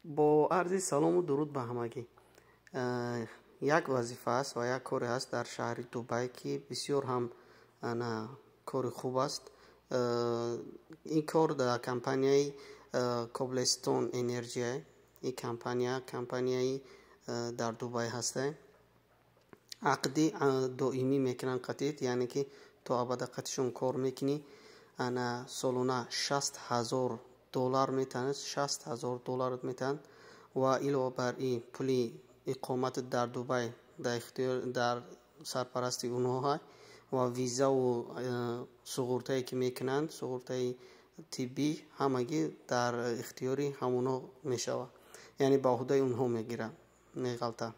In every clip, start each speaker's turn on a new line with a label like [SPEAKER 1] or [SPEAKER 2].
[SPEAKER 1] Бо арзи салому дуруд ба ҳамагӣ. Як вазифа аст ва як коре ҳаст дар шаҳри Дубай, ки бисёр ҳам ана кори хуб аст. Ин кор дар компанияи Cobblestone Energy. Ин компания компанияи дар Дубай ҳаста. Ақди доимӣ мекунанд қатит, яъне ки то абада қатишон кор мекунӣ. Ана солона 60 000 доллар метавонад, 60 000 доллар метавонад ва илова бар ин пули иқомати дар Дубай дар ихтиёр, дар сарпарасти онҳо ва визаву суғуртае ки мекунанд, суғуртаи тиббӣ, ҳамагӣ дар ихтиёри ҳамонҳо мешавад, яъне ба уҳдаи онҳо мегирад, меғалта.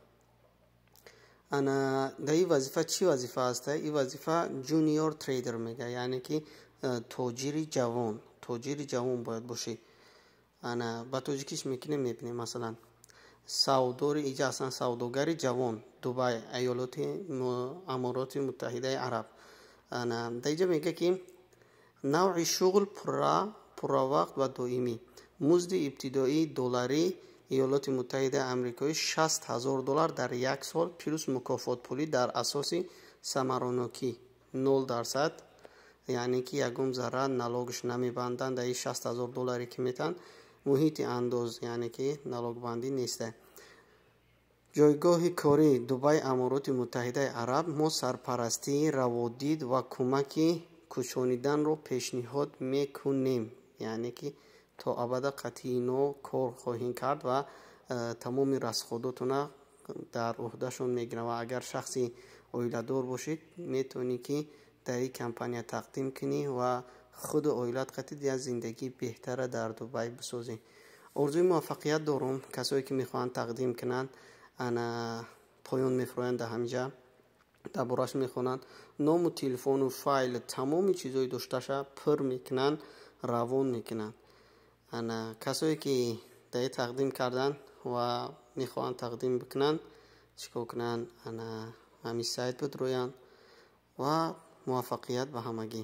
[SPEAKER 1] Ана дар ин вазифа чӣ вазифа аста? Ин вазифа junior trader мега, яъне ки тоҷири ҷавон, тоҷири ҷавон бояд бошӣ. Ана ба тоҷикиш мекунем, мебинем, масалан, савдори иҷа аслан савдогари ҷавон, Дубай, Аёлоти Амороти Муттаҳидаи Араб. Ана дар иҷа мега, ки навъи шуғл пурравақт ва доимӣ, музди ибтидоии доллари Иёлоти Муттаҳидаи Амрикоӣ 60 000 доллар дар як сол, плюс мукофотпулӣ дар асоси самаранокӣ 0%, яъне ки ягон зарра налогш намебанданд дар ин 60 000 долларе ки метаҳанд. Муҳити андоз, яъне ки налогбандӣ неста. Ҷойгоҳи корӣ: Дубай, Амороти Муттаҳидаи Араб. Мо сарпарастии раводид ва кӯмаки кӯчониданро пешниҳод мекунем, яъне ки то абада қатъи ино кор хоҳем кард ва тамоми расходотона дар уҳдашон мегиранд. Ва агар шахси оиладор бошед, метавонӣ, ки дар ин компания тақдим кунӣ ва худу оилат қатъи як зиндагии беҳтара дар Дубай бисозӣ. Орзуи муваффақият дорум. Касое ки мехоҳанд тақдим кунанд, ана поён мефуроянд, дар ҳаминҷа дар бораш мехонанд, ному телефону файл, тамоми чизҳои дошташа пур мекунанд, равон мекунанд. Ана касое ки дар тақдим карданд ва мехоҳанд тақдим бикунанд, чӣ кор кунанд? Ана ҳамин сайт бидроянд ва муваффақият ба ҳамагӣ.